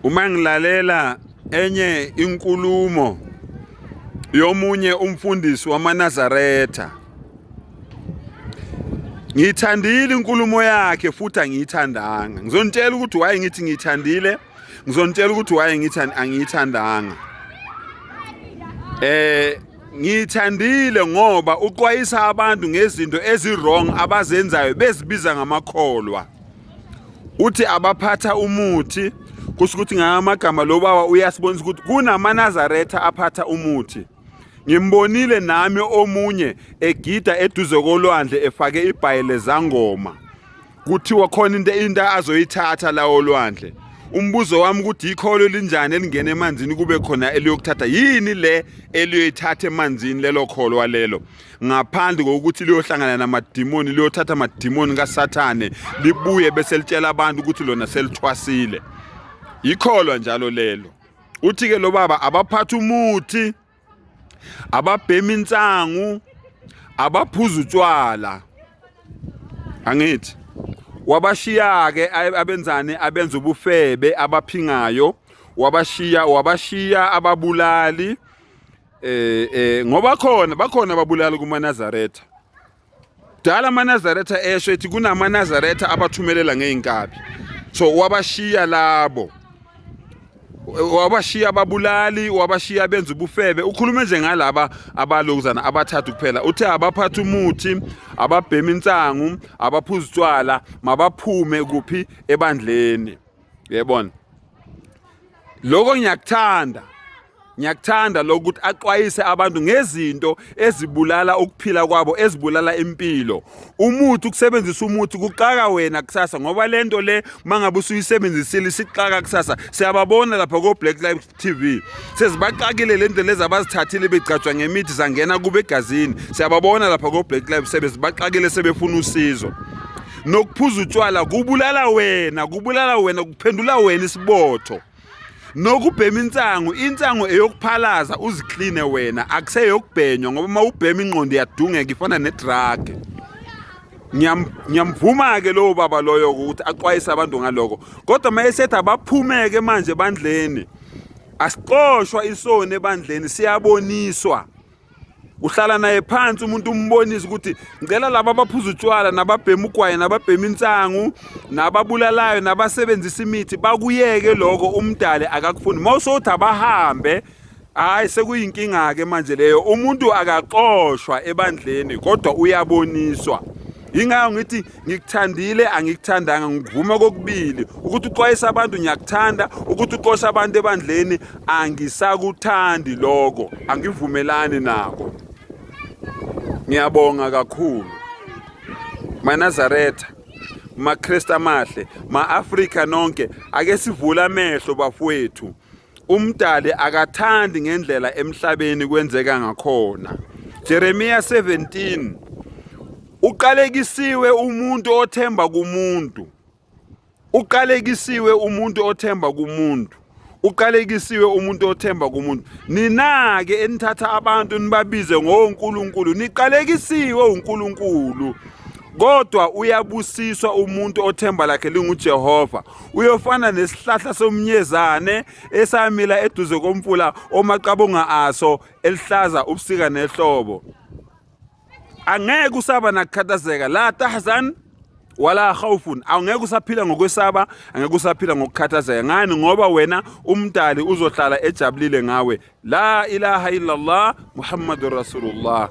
Uma ngilalela enye inkulumo yomunye umfundisi wamaNazaretha, ngiyithandile inkulumo yakhe futhi angiyithandanga. Ngizonitshela ukuthi why ngithi ngiyithandile, ngizonitshela ukuthi why ngithi angiyithandanga. Ngiyithandile ngoba uxwayisa abantu ngezinto ezi-wrong abazenzayo bezibiza ngamakholwa. Uthi abaphatha umuthi, kusho ukuthi ngamagama lo baba uyasibonisa ukuthi kunamaNazaretha aphatha umuthi. Ngimbonile nami omunye egida eduze kolwandle efake ibhayi lezangoma. Kuthiwa khona into azoyithatha la olwandle. Umbuzo wami ukuthi ikholo elinjani elingena emanzini kube khona eliyokuthatha yini le eliyoyithatha emanzini lelo kholwa lelo, ngaphandle kokuthi liyohlangana namadimoni, liyothatha amadimoni kaSathane libuye bese litshela abantu ukuthi lona selithwasile. Ikholwa njalo lelo. Uthi-ke lo baba abaphatha umuthi, ababhema insangu, abaphuza utshwala. Angithi wabashiya-ke abenzani, abenza ubufebe, abaphingayo, wabashiya ababulali, ngoba bakhona ababulali kumaNazaretha. Dala amaNazaretha esho ethi kunamaNazaretha abathumelela ngey'nkabi. So wabashiya labo, wabashiya ababulali, wabashiya benza ubufebe. Ukhulume nje ngalaba abalokuzana abathathu kuphela. Uthe abaphatha umuthi, ababhema insangu, abaphuza utshwala, mabaphume kuphi? Ebandleni. Uyabona? Lokho ngiyakuthanda. Ngiyakuthanda lokho ukuthi axwayise abantu ngezinto ezibulala ukuphila kwabo, ezibulala impilo. Umuthi, ukusebenzisa umuthi kuxaka wena kusasa, ngoba lento le mangabe usuyisebenzisile isixaka kusasa. Siyababona lapha ko Black Life TV, sezibaxakile lento lezi abazithathile begcatshwa ngemithi zangena kube egazini. Siyababona lapha ko Black Life sebezibaxakile, sebefuna usizo. Nokuphuza utshwala kubulala wena, kubulala wena, kuphendula wena isibotho. Nokubhema insangu, insangu eyokuphalaza uzikline wena, akuseyokubhenywa, ngoba uma ubhema ingqondo iyadungeka, ifana ne-drug. Ngiyamvuma-ke lowo baba loyo ukuthi axwayise abantu ngaloko, kodwa uma esethi abaphumeke manje ebandleni, asixoshwa isoni ebandleni, siyaboniswa. Uhlala naye phansi umuntu umbonise ukuthi ngicela laba abaphuza utshwala nababhema ugwayi nababhema insangu nababulalayo nabasebenzisa imithi bakuyeke lokho, umdali akakufuni. Uma usothi abahambe, hayi sekuyinkinga-ke manje leyo. Umuntu akaxoshwa ebandleni kodwa uyaboniswa. Yingakho ngithi ngikuthandile angikuthandanga, ngikuvuma kokubili. Ukuthi uxwayise abantu ngiyakuthanda, ukuthi uxoshe abantu ebandleni angisakuthandi lokho, angivumelani nako. Ngiyabonga kakhulu maNazaretha, maKristu amahle, ma-Afrika nonke, ake sivule amehlo bafowethu. Umdali akathandi ngendlela emhlabeni kwenzeka ngakhona. Jeremiya 17, uqalekisiwe umuntu othemba kumuntu. Uqalekisiwe umuntu othemba kumuntu. Uqalekisiwe umuntu othemba kumuntu. Nina-ke enithatha abantu nibabize ngoNkulunkulu, niqalekisiwe uNkulunkulu. Kodwa uyabusiswa umuntu othemba lakhe linguJehova. Uyofana nesihlahla somnyezane esamila eduze komfula, omaqabunga aso elihlaza ubusika nehlobo. Angeke usaba nakukhathazeka, la tahzan wala khawfun, angeke usaphila ngokwesaba, angeke usaphila ngokukhathazeka. Ngani? Ngoba wena umdali uzohlala ejabulile ngawe. La ilaha illallah Muhammadur Rasulullah,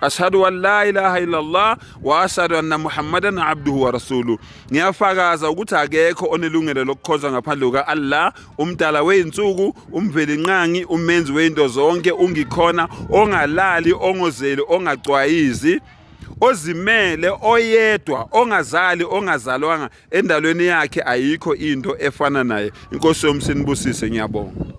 ashhadu an la ilaha illallah wa ashhadu anna Muhammadan abduhu wa rasuluhu. Ngiyafakaza ukuthi akekho onelungelo lokukhonza ngaphandle kuka Allah, umdala weyinsuku, umvelinqangi, umenzi weyinto zonke, ungikhona, ongalali, ongozeli, ongacwayizi, ozimele, oyedwa, ongazali, ongazalwanga, endalweni yakhe ayikho into efana naye. Inkosi yomsinibusise, ngiyabonga.